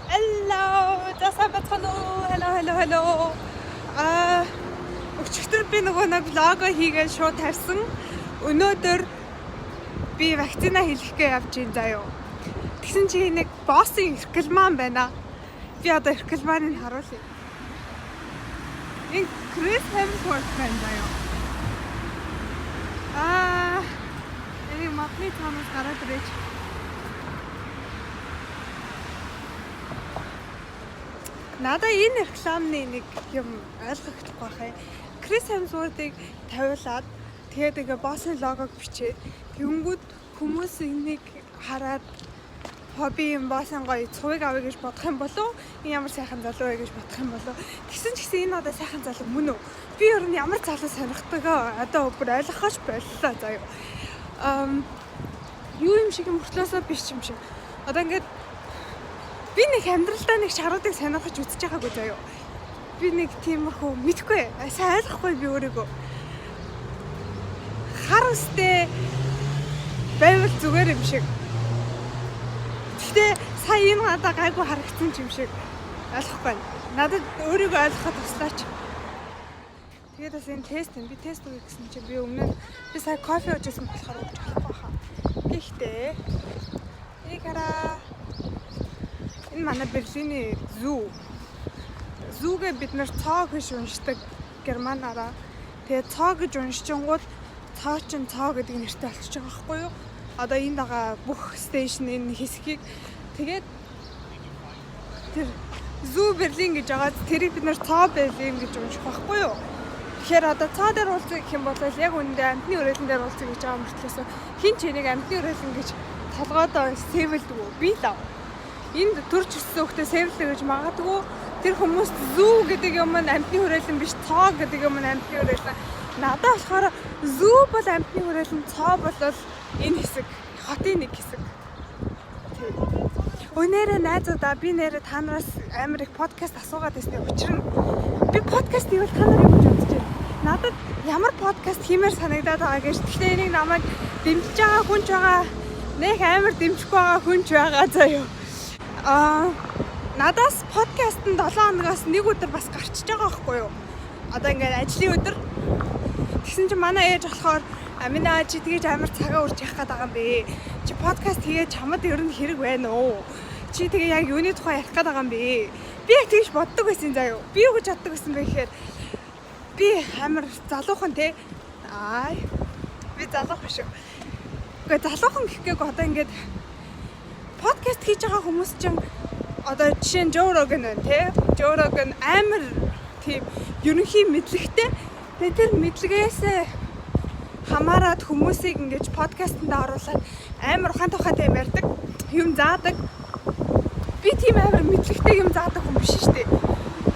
Hello. За, сайн байцгаана уу? Hello, hello, hello. Өчигдөр би нөгөө нэг vlog хийгээд шууд тавьсан. Өнөөдөр би вакцина хийлгэх гээ явж байна заяо. Тэгсэн чи нэг боссын реклам байна. Би одоо рекламыг харуулъя. Энэ Крис Хемсворт байна заяо. Энэ модны цаанаас гараад ирэж. Надаа энэ рекламны нэг юм ойлгохдохгүй байх юм. Крис Хемсвортыг тавиулаад, тэгээд ингээ боссын логог бичээд, тэгэнгүүт хүмүүс энийг хараад хобби юм, боссын гоё цувыг авъя гэж бодох юм болов, энэ ямар сайхан залуу вэ гэж бодох юм болов. Тэгсэн ч гэсэн энэ одоо сайхан залуу мөн үү? Би ер нь ямар залуу сонирхдаг одоо бүр ойлгохооч боллоо заяа. Юу юм шиг мөртлөөсөө биш юм шиг. Одоо ингээд би нэг амьдралдаа нэг шаруудыг сонирхож үзэж байгаагүй заяа. Би нэг тиймэрхүү мэдхгүй, сайн ойлгохгүй би өөрийгөө. Хар үстэй байвал зүгээр юм шиг. Гэхдээ сая энэ надаа гайгүй харагдсан ч юм шиг, ойлгохгүй байна. Надад өөрийгөө ойлгоход туслаач. Тэгээд бас энэ тест юм. Би тест өгье гэсэн чинь би өмнө нь би сая кофе ууж байсан болохоор өгч болохгүй хаа. Гэхдээ энийг хараа. Энэ манай Берлиний Zoo. Zoo гээ бид нар цоо гэж уншдаг германаараа. Тэгээд цоо гэж уншингууд цоо чин цоо гэдэг нэртэй болчихж байгаа байхгүй юу? Одоо энд байгаа бүх station энэ хэсгийг тэгээд тэр Zoo Берлин гэж байгаа. Тэрийг бид нар цоо Берлин гэж унших байхгүй юу? Тэгэхээр одоо цоо дээр уулзъя гэх юм бол яг үүндээ амтны хүрээлэн дээр уулзъя гэж байгаа мөртлөөсөө хэн ч энийг амтны хүрээлэн гэж толгойдоо save лдэг үү? Би л. Энд төрж өссөн хүүхдээ save лдэг гэж магадгүй. Тэр хүмүүст zoo гэдэг юм нь амтны хүрээлэн биш, цоо гэдэг юм нь амтны хүрээлэн. Надад болохоор zoo бол амтны хүрээлэн, цоо бол энэ хэсэг, хотын нэг хэсэг. Өнөөрөө найзуудаа, би нэрээ та нараас амар их подкаст асуугаад байсны учир нь би подкаст хийвэл та нар юу гэж бодож байна? Надад ямар подкаст хиймээр санагдаад байгаа гэж. Гэхдээ энийг намайг дэмжиж байгаа хүн ч байгаа, нэг амар дэмжихгүй байгаа хүн ч байгаа заяо. Надаас подкаст нь 7 хоногоос нэг өдөр бас гарчиж байгаа байхгүй юу? Одоо ингээд ажлын өдөр. Тэгсэн чинь манай ээж болохоор: "Амина, чи тэгэж амар цагаа үрж явах гээд байгаа юм бэ? Чи подкаст хийгээд чамд ер нь хэрэг байна уу? Чи тэгээ яг юуны тухай ярих гээд байгаа юм бэ?" Би яг тэгж боддог байсан заяо. Би юу гэж боддог байсан бэ гэхээр би амар залуухан те. Аа, би залуухан шүү. Гэхдээ залуухан гэхгээгүй, одоо ингээд подкаст хийж байгаа хүмүүс чинь одоо жишээ нь Joe Rogan байна те. Joe Rogan амар тийм ерөнхий мэдлэгтэй. Тэгээ тэр мэдлэгээс хамаарат хүмүүсийг ингэж подкастэнд оруулаад амар ухаан тухайтай юм ярьдаг. Юм заадаг. Би тийм амар мэдлэгтэй юм заадаг хүн биш шүү дээ.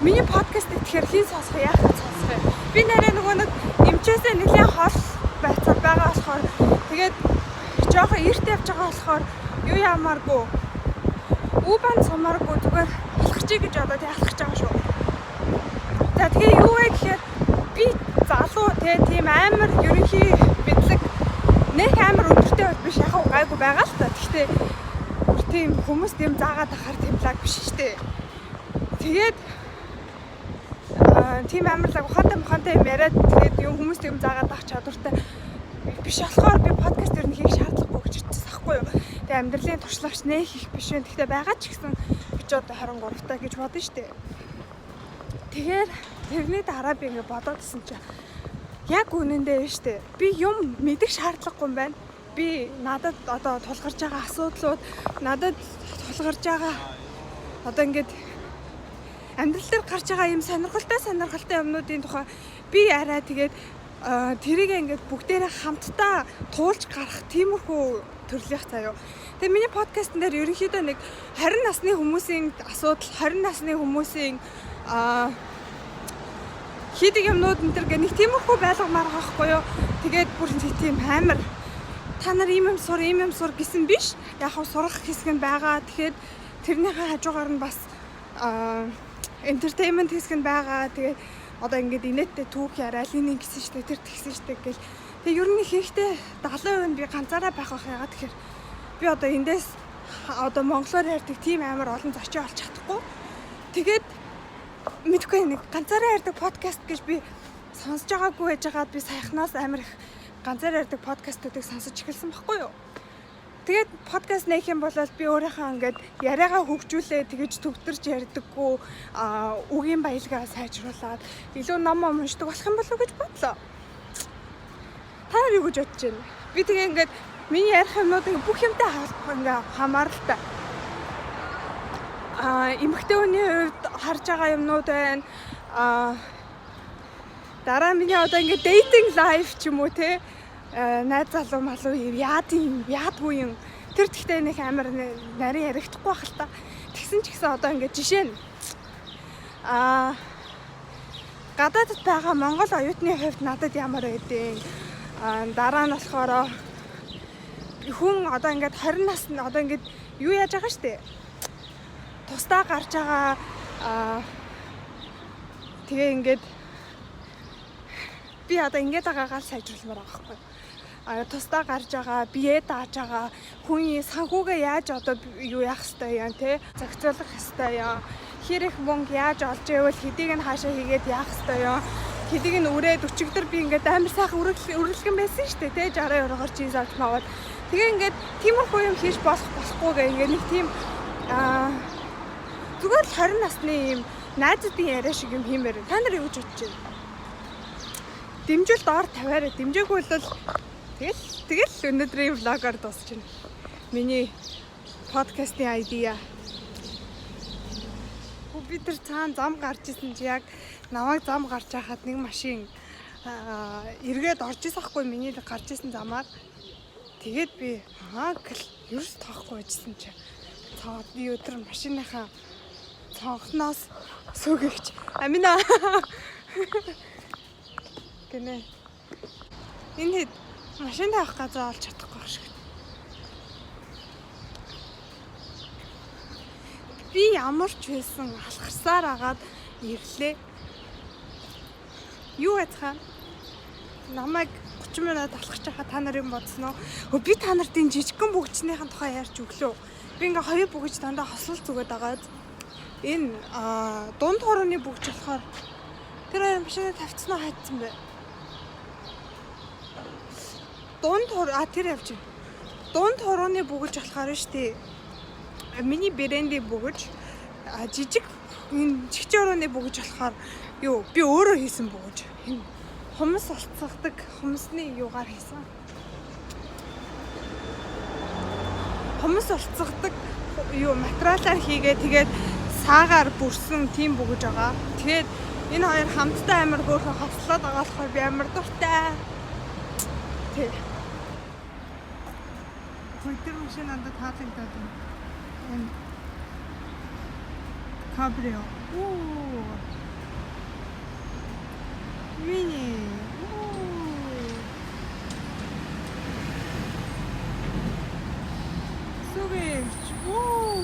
Миний подкастыг тэгэхээр хэн сонсох, яах гэж сонсох юм? Би нэрээ нөгөө нэг эмчээсээ нэлээд хол байцаа байгаа болохоор, тэгээд жоохон эрт явж байгаа болохоор юу яамааргүй, U-Bahn сумааргүй зүгээр алхахчий гэж одоо тэг алхаж байгаа шүү. За, тэгээ юу вэ гэхээр би залуу те, тийм амар ерөнхий мэдлэг нэх амар өндөртэй бол биш, яг гайгүй байгаа л та. Гэхдээ тийм хүмүүс тийм заагаад ахаар тийм лаг биш шүү дээ. Тэгээд тийм амар лаг ухаантай мухаантай юм яриад, тэгээд юм хүмүүс тийм заагаад ах чадвартай биш болохоор би подкаст ер нь хийх шаардлагагүй гэж хэлчихсэн байхгүй юу. Тэгээ амьдралын туршлагач нэх их биш вэ. Гэхдээ байгаа ч гэсэн би ч одоо 23 таа гэж бодно шүү дээ. Тэгэхээр тэрний дараа би ингэ бодоод исэн чинь яг үнэндээ байна шүү дээ. Би юм мэдэх шаардлагагүй юм байна. Би надад одоо тулгарч байгаа асуудлууд, надад тулгарч байгаа одоо ингээд амьдрал дээр гарч байгаа юм сонирхолтой юмнуудын тухай би арай тэгээд тэрийг ингээд бүгдээрээ хамтдаа туулж гарах тиймэрхүү төрлөх заяо. Тэгээ миний подкастн дээр ерөнхийдөө нэг 20 насны хүмүүсийн асуудал, 20 насны хүмүүсийн хийдэг юмнууд энэ төр гэх нэг тиймэрхүү байлгамаар байгаа байхгүй юу. Тэгээд бүр тийм амар та нар ийм юм сур, ийм юм сур гэсэн биш. Яг хав сурах хэсэг нь байгаа. Тэгэхээр тэрнийхээ хажуугаар нь бас entertainment хэсэг нь байгаа. Тэгээд одоо ингээд инээдтэй түүх яриа, энэ ингэсэн штэ, тэр тэгсэн штэ гэл. Тэгээ ер нь ихэнхдээ 70% нь би ганцаараа байх бах. Ягаад тэгэхээр би одоо эндээс Одоо монголоор ярьдаг тийм амар олон зочин олж чадахгүй. Тэгээд мэдгүй, нэг ганцаараа ярьдаг подкаст гэж би сонсож байгаагүй байжгаад би саяхнаас амар их ганцаараа ярьдаг подкастуудыг сонсож эхэлсэн байхгүй юу? Тэгээд подкаст нээх юм бол би өөрийнхөө ингээд яриагаа хөгжүүлээ, тэгэж төгтөрч ярьдаггүй, үгийн баялгаа сайжруулад илүү ном уншдаг болох юм болов уу гэж бодлоо. Та нар юу гэж бодож байна? Би тэгээ ингээд миний ярих юмнууд ингээ бүх юмтай ингээ хамааралтай. Эмэгтэй хүний хувьд харж байгаа юмнууд байна. Дараа миний одоо ингээ dating life ч юм уу, те, найз залуу малуу яад юм, яадгүй юм. Тэр тэгтээ нэг амар нарийн ярихдаггүй байх л та. Тэгсэн ч гэсэн одоо ингээ жишээ нь гадаадд байгаа монгол оюутны хувьд надад ямар байдیں۔ Дараа нь болохоор хүн одоо ингээд 20 насны одоо ингээд юу яаж байгаа штэ. Тусдаа гарч байгаа, тэгээ ингээд би одоо ингээд байгаагаа сайжруулмаар байгаа байхгүй. Тусдаа гарч байгаа, бие дааж байгаа хүн санхүүгээ яаж одоо юу яах хэвтэй юм, те, зохицуулах хэвтэй юм. Хэр их мөнгө яаж олж ивэл хэдийг нь хаашаа хийгээд яах хэвтэй юм. Хэдийг нь үрээд, өчигдөр би ингээд амар сайхан үргэлгэн байсан шүү дээ, те, 60 еврогоор джинс авч маваад. Тэгээ ингээд тиймэрхүү юм хийж болох болохгүй гэ ингээд нэг тийм зүгээр л 20 насны юм найзуудын яриа шиг юм хиймээр. Та нар юу гэж бодож байна? Дэмжүүл доор тавиарай. Дэмжээгүй бол тэгэл өнөөдрийн vlog оор дуусчихна. Миний подкастын idea. Би тэр цаана зам гарч исэн чи яг намайг зам гарч байхад нэг машин эргээд орж исэн хгүй, миний гарч исэн замаар. Тэгээд би аа гэл ерөөс тоохгүй байжсэн чи. Цаад би өдөр машиныхаа цонхноос сүгэгч Амина гинэ. Энэ хэд машин тавих газар олж чадахгүй шиг. Би ямар ч байсан алхарсаар агаад ирлээ. Юу яцхан? Намайг 30 минут алхаж байхад та нар юм бодсон уу? Өө, би та нарт энэ жижигхэн бүгчнийхэн тухай ярьж өглөө. Би ингээ хоёр бүгж дандаа хослол зүгээд байгаа. Энэ дунд хурууны бүгж болохоор тэр хоёр машинаа тавьчихсан уу, хайцсан бэ? Дунд хур тэр явж байна. Дунд хурууны бүгж болохоор шүү дээ. Миний брендийн бүгж, жижиг энэ чигчэн хурууны бүгж болохоор юу, би өөрөө хийсэн бүгж. Энэ хумс олцсогдог хумсны юугаар хийсэн. Хумс олцсогдог юу материалаар хийгээ, тэгээд саагаар бүрсэн тийм бүгж байгаа. Тэгээд энэ хоёр хамтдаа амар хөөрхөн хослоод байгаа болохоор би амар дуртай. Тэг. Хөлтөр машин надад таалагдаад байна. Энэ Cabrio. Уу. Mini. Уу. Сүгэгч. Уу.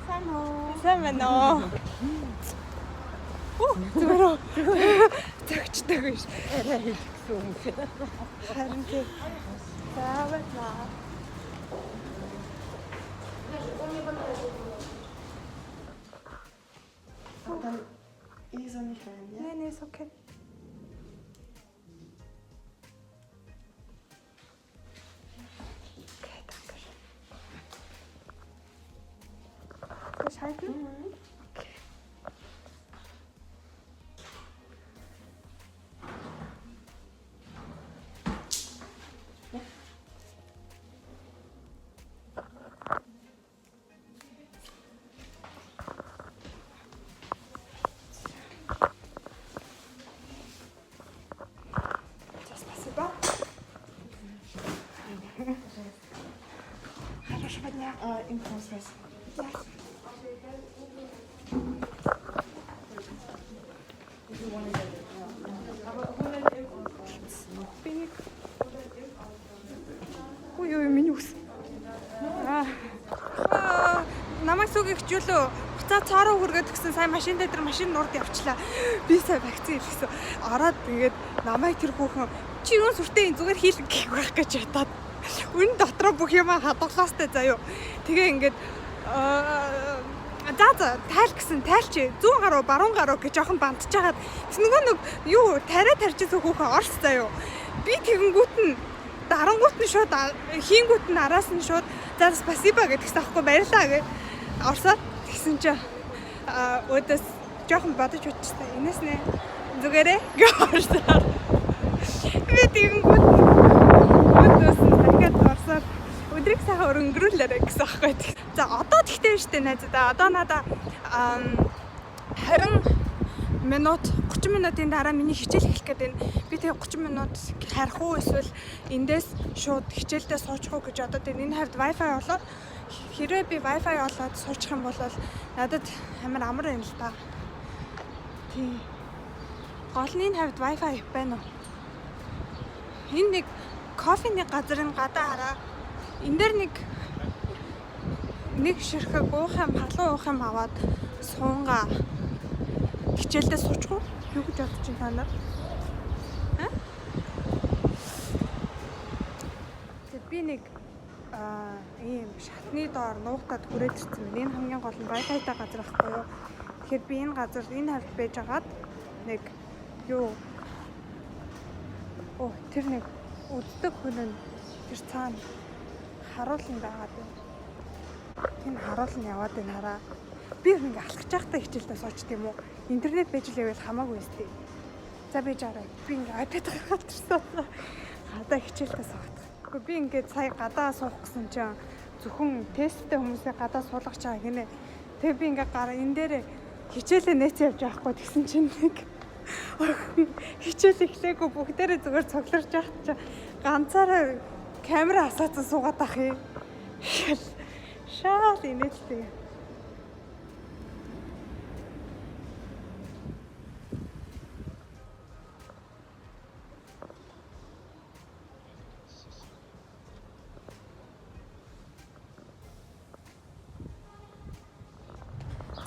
Сайн уу? Сайн байна уу? Оо, зүгээр үү? Зөгчдөг биш. Арай хэлсэн юм шиг. Харин тийм. За, баярлалаа. Dann eh so nicht rein, ja? Nee, nee, ist okay. Okay, danke schön. Soll ich halten? Okay. За, спасибо. Хорошего дня. А, Impfung. Ja. If you wanna get it, ja. Aber hol den Impfausweis. Би нэг. Ой ой, миний үс. Аа. Намайг сүгэгчүүлөө. Буцаа цоороо хүргээд өгсөн. Сая машин дээр тэр машин нурд явчлаа. Би сая вакцин хийлгэсэн. Ороод тэгээд намайг тэр хүүхэн чи юун сүртэй энэ зүгээр хийлг гэх байх гэж ятаад. Үн дотроо бүх юмаа хадгалаастай заяо. Тэгээ ингээд за за тайл гэсэн тайлч зүүн гаруу баруун гаруу гэж жоохон бантж хагаад нөгөө нэг юу тариа тарьжсэн хүүхэн орс заяо. Би тэгэнгүүт нь дарангуут нь шууд хийнгүүт нь араас нь шууд за спасибо гэдгсэн аахгүй баярлаа гэж орсоод тэгсэн чинь өөдөөс жоохон бодож утчихсан. Энэс нэ зүгээрээ гэж орсоор. Би тэгэнгүүт нь өөдөөс нь дахиад орсоор өдрийг сайхан өнгөрүүлээрэ гэсэн аахгүй. За одоо тэгтээ штэ найзуудаа. Одоо надаа 20 минут 30 минутын дараа миний хичээл эхлэх гээд байна. Би тэгээ 30 минут харих уу эсвэл эндээс шууд хичээлдээ суучих уу гэж одоо тэгээ энэ хавьд Wi-Fi олоод хэрвээ би Wi-Fi олоод суучих юм бол надад амар амар юм л та. Тий. Гол нь энэ хавьд Wi-Fi байна уу? Энэ нэг кофений газрын гадаа хараа. Энэ дээр нэг ширхэг уух юм, халуун уух юм аваад суунгаа хичээлдээ суучих уу? Юу гэж бодож байна та нар? Аа? Тэг би нэг ийм шатны доор нуугтаад хүрээд ирсэн байна. Энэ хамгийн гол нь Wi-Fi-тай газар байхгүй юу? Тэгэхээр би энэ газар энэ хавьд байж агаад нэг юу тэр нэг үддэг хүн нь тэр цаана харуулн байгаад байна. Энэ харуулн яваад байна хараа. Би ингээ алхаж байхдаа хичээлдээ суучт юм уу? Интернет байж лээвэл хамаагүй өстэй. За би жаарай. Би ингээ iPad гаргаад ирсэн. Гадаа хичээлдээ суух. Гэхдээ би ингээд сая гадаа суух гэсэн чинь зөвхөн тесттэй хүмүүсээ гадаа суулгаж байгаа гинэ. Тэгээ би ингээ гараа энэ дээр хичээлээ нээц явж байхгүй тэгсэн чинь нэг хичээл эхлээгүй бүгдээрээ зүгээр цоглорж яхад чинь ганцаараа камера асаацсан суугаад ах юм. Шаал инээдтэй.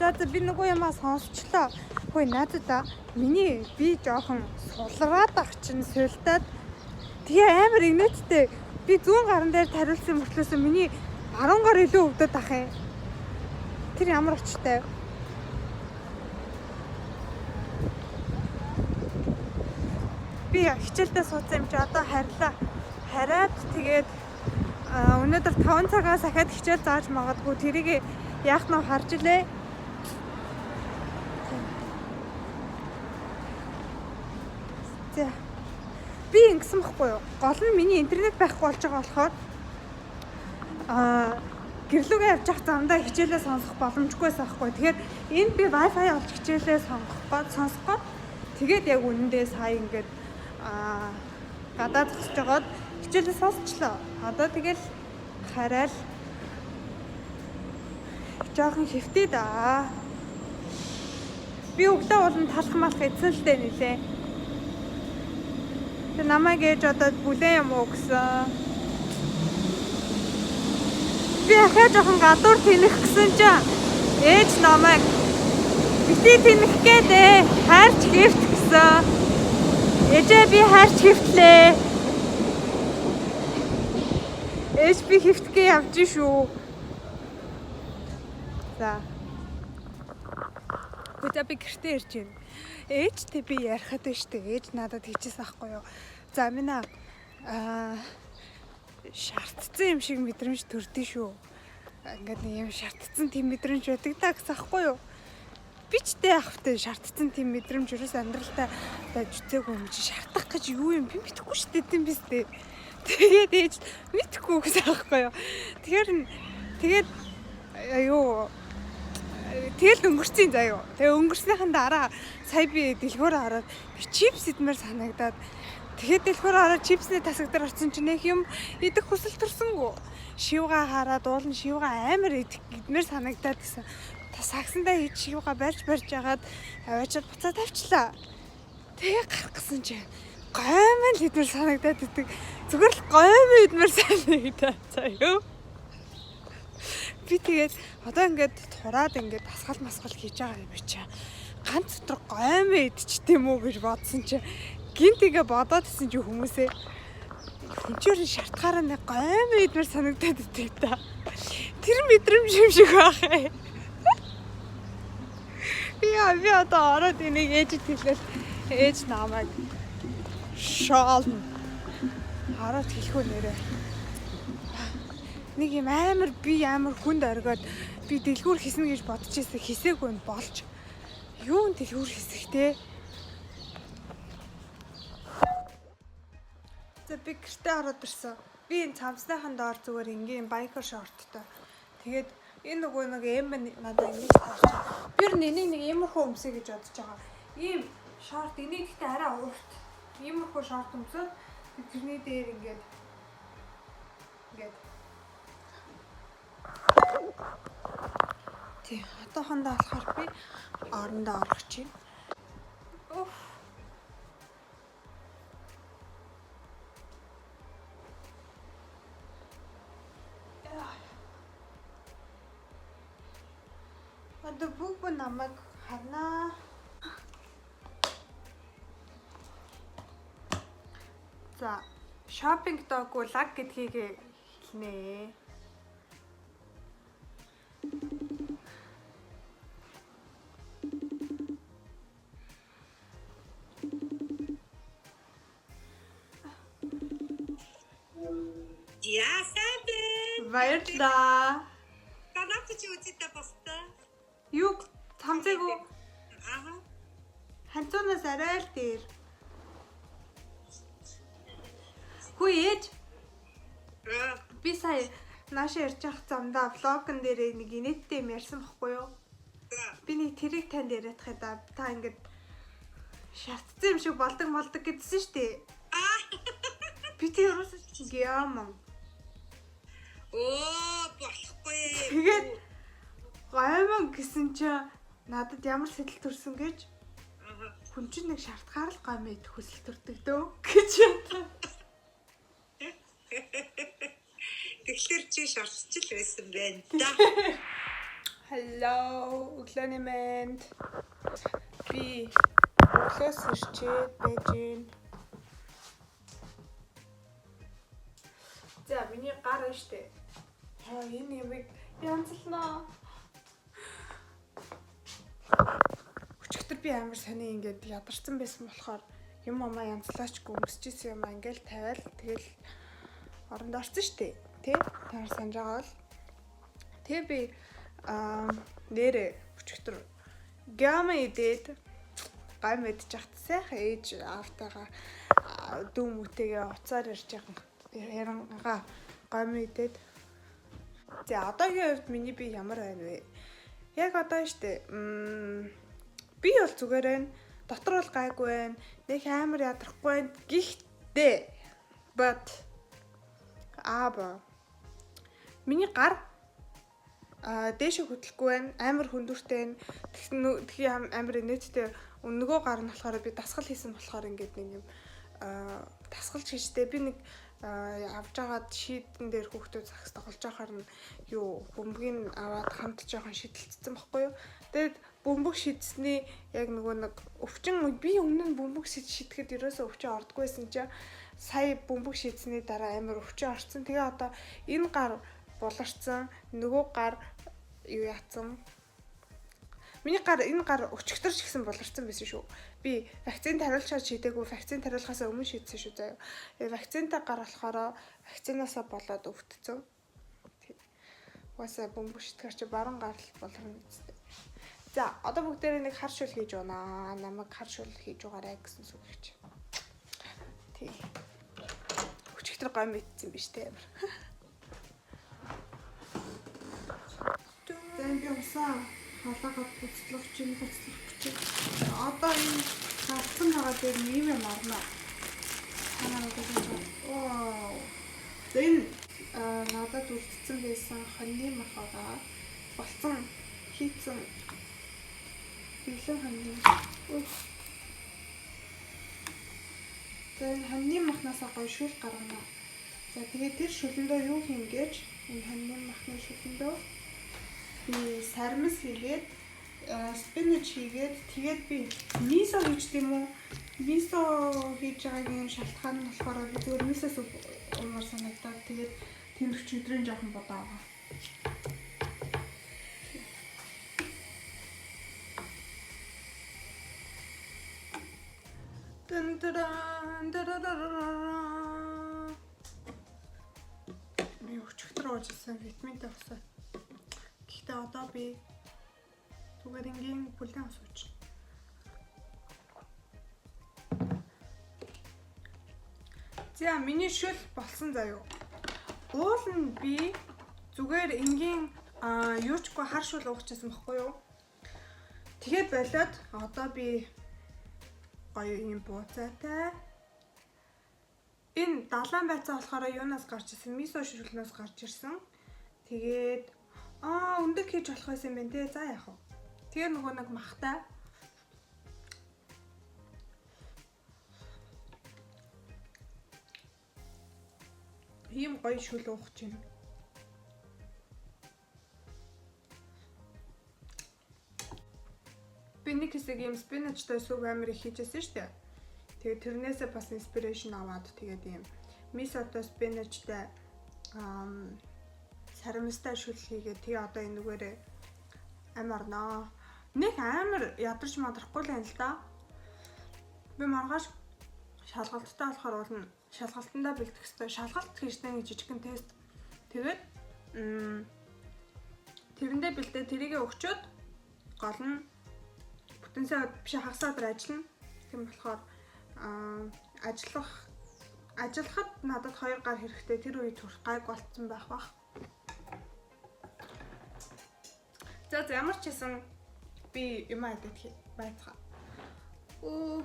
За би нөгөө юмаа сонсчлоо. Хөөе наадаа миний би жоохон сулраад ах чинь сулдаад тэгээ амар инээдтэй. Би зүүн гаран дээр тариулсан мөртлөөсөө миний баруун гар илүү өвдөд ах юм. Тэр ямар очтой. Би хичээлдээ суудсан юм чи одоо харьлаа. Хараад тэгээд өнөөдөр 5 цагаас ахаад хичээл зааж магадгүй тэрийг яах нь харж илээ. За. Би ингэсэн бохгүй юу? Гол нь миний интернет байхгүй болж байгаа болохоор гэрлүүгээ явж явах замдаа хичээлээ сонсох боломжгүйсэн байхгүй. Тэгэхээр энд би Wi-Fi олж хичээлээ сонсох гээд тэгээд яг үнэндээ сая ингээд гадаа зогсож байгаад хичээлээ сонсчлоо. Одоо тэгэл хараал жоохон хэвтэй да. Би өглөө болон талах малах эзэн л дээ нилээ. Тэг намайг ээж одоо бүлээн юм уу гэсэн. Би ахаа жоохон гадуур тэнэх гэсэн чинь ээж намайг бити тэнэх гээд хайрч хэвт гэсэн. Ээжээ би хайрч хэвтлээ. Ээж би хэвтгээ явж шүү. За. За би гэртээ ирж байна. Ээжтэй би ярихад байна штэ. Ээж надад хийчихсэн аахгүй юу. За минь шаардсан юм шиг мэдрэмж төрдөө шүү. Ингээд нэг юм шаардсан тийм мэдрэмж байдаг та гэсэн аахгүй юу. Би ч тэ ахвтай шаардсан тийм мэдрэмж ерөөс амьдралдаа байж үзээгүй юм чи шаардах гэж юу юм би мэдэхгүй штэ тийм биз дээ. Тэгээд ээж мэдэхгүй гэсэн аахгүй юу. Тэгэхээр тэгээд юу тэгэл өнгөрцөн заяо. Тэгээ өнгөрснийхэн дараа сая би дэлгүүр ороод би чипс идмээр санагдаад тэгээд дэлгүүр ороод чипсний тасаг дээр очсон чинь нэг юм идэх хүсэл төрсөнгөө. Шивга хараад уулын шивга амар идэх гэдмээр санагдаад гэсэн. Сагсандаа хийж шивга барьж жагаад аваачаад буцаа тавьчлаа. Тэгээ гарах гэсэн чинь гоймон л идмээр санагдаад идэг. Зүгээр л гоймон идмээр санагдаад заяо. Би тэгээд одоо ингээд тураад ингээд дасгал масгал хийж байгаа юм чи. Ганц өдөр гоймон идчихтэй юм уу гэж бодсон чи гинт ингээ бодоод исэн чи хүмүүсээ хүнчээр шартахаараа нэг гоймон идмээр санагдаад идэг та. Тэр мэдрэмж юм шиг байх ээ. Яа, би одоо ороод энийг ээжид хэлээл ээж намайг шоолно. Ороод хэлэх үү нэрээ. Нэг юм амар би амар хүнд оргиод би дэлгүүр хийсэн гэж бодож ирсэн, хийсээгүй нь болж юун дэлгүүр хийсэх те. За, би гэртээ ороод ирсэн. Би энэ цамсныхан доор зүгээр энгийн biker short-той. Тэгээд энэ нөгөө нэг эм надад ингэж таарч. Би ер нь энийг нэг иймэрхүү өмсөе гэж бодож байгаа. Ийм шорт, энийг гэхдээ арай урт. Иймэрхүү шорт өмсөөд тэрний дээр ингээд тий, одоохондоо болохоор би орондоо орох чинь. Уф. Яа. Одоо бүгд намайг харнаа. За, shopping dog лаг гэдгийг хэлнэ. Яа, сайн бэ? Баярлалаа. Танаад чи үзээдээ бостой. Юу тамзайг уу? Аа. Ханцуунаас арай л дээр. Хүү ээж, би сая нааша ярьж явах замдаа vlog-н дээрээ нэг инээдтэй юм ярьсан бохгүй юу? Би нэг тэрийг танд яриадах да. Та ингээд шартсан юм шиг болдог молдог гэдсэн шүү дээ. Би тэр юусэн гяман. Оо, болохгүй. Тэгээд гоймон гэсэн чинь надад ямар сэтгэл төрсөн гэж, хүн чинь нэг шартахаар л гоймон идэх хүсэл төрдөг дөө гэж бодлоо. Тэгэхээр чи шарчил байсан байна да. Hello, өглөөний мэнд. Би өглөөс ирчээд байж гин. За, миний гар байна штэ. Аа, энэ юмыг янзлнаа. Өчигдөр би амар сони ингээд ядарсан байсан болохоор юм амаа янзлаачгүй өмсөжсэн юм аа ингээл тавиал тэгэл оронд орсон штэ. Тэ? Та нар санаж байгаа бол. Тэгээ би нэрээ өчигдөр гяма идээд гам идчих хат сайхан ээж аавтайгаа дүү мүтэйгээ уцаар ярьж байгаа ярангаа гам идээд. За, одоогийн хувьд миний би ямар байна вэ? Яг одоо штэ би бол зүгээр байна. Дотор бол гайгүй байна. Нэг амар ядрахгүй байна. Гэхдээ but аба миний гар дээшээ хөдлөхгүй байна. Амар хөндөртэй байна. Тэгсэн тхий амар инээдтэй нөгөө гар нь болохоор би дасгал хийсэн болохоор ингээд нэг юм дасгалж хийжтэй би нэг авж агаад шийдэн дээр хүүхдүүд сагс тоглож байхаар нь юу бөмбөгийг аваад хамт жоохон шидэлцсэн бохгүй юу. Тэгээд бөмбөг шидсэний яг нөгөө нэг өвчин, би өмнө нь бөмбөг шидэхэд ерөөсөө өвчин ордггүйсэн чинь сая бөмбөг шидсэний дараа амар өвчин орцсон. Тэгээ одоо энэ гар буларцсан, нөгөө гар юу яатсан. Миний гар, энэ гар өчигдөр ч гэсэн буларцсан байсан шүү. Би вакцин тариулчаар шидээгүй, вакцин тариулахаас өмнө шидсэн шүү заяа. Вакцинтай гар болохоор вакцинаасаа болоод өвдсөн. Угаасаа бөмбөг шидэхэр чи баруун гар л буларна гэжтэй. За, одоо бүгдээрээ нэг хар шөл хийж унаа. Намайг хар шөл хийж угаарай гэсэн үг гэж. Тий. Өчигдөр гом идсэн биш те амар. За, би усаа халаагаад буцлах чинь буцлах гэж. Одоо энэ гарсан байгаа дээр ийм юм орно. Танаа одоо оо. За, энэ надад үлдсэн байсан хоньны мах байгаа. Болцсон хийцэн бэлэн хоньны. За, энэ хоньны махнаасаа гоё шүл гаргана. За, тэгээд тэр шүлэндөө юу хийн гэж, энэ хоньны махны шүлэндөө Би сармис хийгээд, spinach хийгээд, тэгээд би miso хийж юм уу? Miso хийж байгаагийн шалтгаан нь болохоор би зүгээр miso soup уумаар санагдаад, тэгээд тэмрэх чөдрийн жоохон будаа байгаа. Дэн дэрэн дэрэрэрэрэн. Би өчигдөр уучихсан витаминтай ус. Гэхдээ одоо би зүгээр энгийн бүлээн ус уучих. За, миний шөл болсон заяо. Уул нь би зүгээр энгийн юучгүй хар шөл уучихсан байхгүй юу? Тэгээд болоод одоо би гоё юм бууцаатай. Энэ далайн байцаа болохоор юунаас гарч ирсэн? Miso шүлнээс гарч ирсэн. Тэгээд өндөг хийж болох байсан юм байна те. За, яах вэ? Тэгээ нөгөө нэг махтай. Ийм гоё шүл уух чинь. Би нэг хэсэг ийм spinach тай soup амар их хийжсэн шүү дээ. Тэгээд тэрнээсээ бас inspiration аваад, тэгээд ийм miso той, spinach тай, саримстай шүл хийгээд, тэгээ одоо энэ нүгээрээ амар наа. Нэг амар ядарч мадрахгүй л юм л да. Би маргааш шалгалттай болохоор уулна, шалгалтандаа бэлдэх ёстой. Шалгалт гэж нэг жижигхэн тест. Тэгээд тэрэндээ бэлдээ, тэрийгэ өгчөөд гол нь бүтэн сайн биш, хагас өдөр ажиллана. Тийм болохоор ажиллахад надад хоёр гар хэрэгтэй. Тэр үед хүрх гайг болцсон байх бах. За, ямар ч байсан би юм edit хий. Байцгаа. Оо,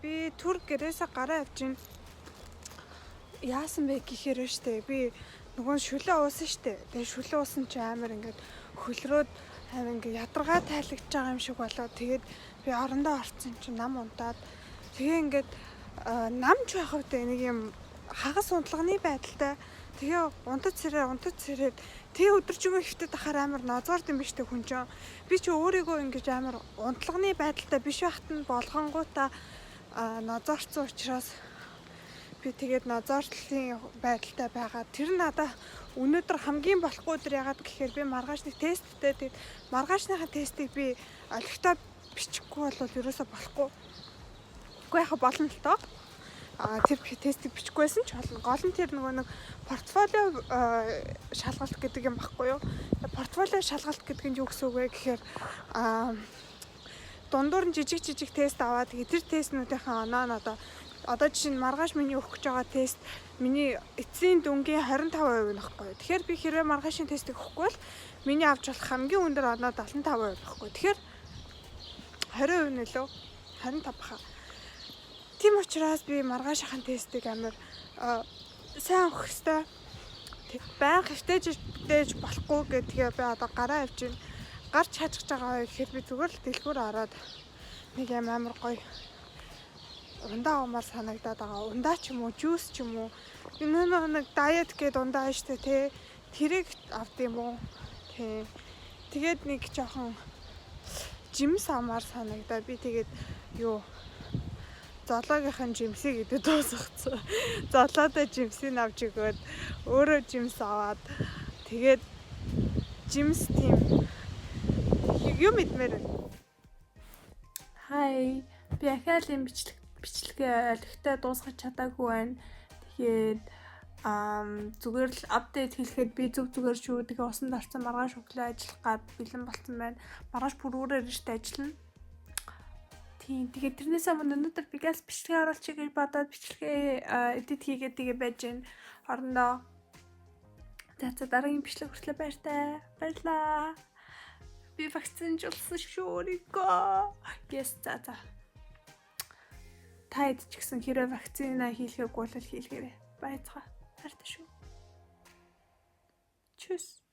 би түр гэрээсээ гараа явж байна. Яасан бэ гэхээр штэ, би нөгөө шүлээ уусан штэ. Тэгээ шүлээ уусан чи амар ингээд хөлрөөд, амар ингээд ядаргаа тайлагдж байгаа юм шиг болоо. Тэгээд би орондоо орцсон чинь нам унтаад, тэгээ ингээд намч байх үедээ нэг юм хагас унтлагны байдалтай, тэгээ унтаж сэрээ, унтаж сэрээд, тэгээ өдөржингөө хэвтэд ахаар амар нозоорд юм биш үү хүн чинь. Би чи өөрийгөө ингэж амар унтлагны байдалтай биш байхад нь болгонгуудаа нозоорцсон учраас би тэгээд нозоортлын байдалтай байгаа. Тэр надаа өнөөдөр хамгийн болохгүй өдөр. Ягаад гэхээр би маргааш нэг тесттэй. Тэгээд маргаашныхаа тестийг би олигтой бичихгүй бол ерөөсө болохгүй. Үгүй, яхаа болно л доо. Тэр тестийг бичихгүйсэн ч болно. Гол нь тэр нөгөө нэг портфолио шалгалт гэдэг юм баггүй юу? Портфолио шалгалт гэдэг нь юу гэсэн үг вэ гэхээр дундуур нь жижиг жижиг тест аваад, тэгээд тэр тестнүүдийнхээ оноо нь одоо жишээ нь маргааш миний өгөх гэж байгаа тест миний эцсийн дүнгийн 25% нь баггүй. Тэгэхээр би хэрвээ маргаашийн тестийг өгөхгүй бол миний авч болох хамгийн өндөр оноо 75% баггүй. Тэгэхээр 20% нөлөө 25 баха. Тийм учраас би маргаашийн тестийг амар сайн өгөх ёстой. Баян хэвтэж дээж болохгүй гэдгээ би одоо гараа явж байна. Гарч хажиж байгаа гэхээр би зүгээр л дэлгүүр ороод нэг юм амар гоё ундаа уумаар санагдаад байгаа. Ундаа ч юм уу, juice ч юм уу. Энэ нэг diet гээд ундаа штэ тий. Тэрийг авд юм уу? Тий. Тэгээд нэг жоохон жимс авмаар санагдаа. Би тэгээд юу, золоогийнх нь жимсийг идэж дуусгацсан. Золоодоо жимсийг авч өгөөд, өөрөө жимс аваад, тэгээд жимс тийм юм идмээр байна. Хай. Би ахаал юм бичлэгээ олигтой дуусгах чадаагүй байна. Тэгээд зүгээр л update хэлэхэд би зүг зүгээр шүү. Тэгээ усанд орсон, маргааш өглөө ажиллах гад бэлэн болцсон байна. Маргааш бүр өөрөөр штэ ажиллана. Тийм. Тэгээд тэрнээс өмнө өнөөдөр би газ бичлэгээ оруулчих гэж бодоод бичлэгээ edit хийгээд тэгээ байж гин орондоо. За, дараагийн бичлэг хүртлээ баяртай. Баярлаа. Би вакцинжуулсан шүү өөрийгөө. Yes, за. Та хэд ч гэсэн хэрвээ вакцина хийлгээгүй бол хийлгээрэй. Баяцгаа. Хайртай шүү. Tschüss.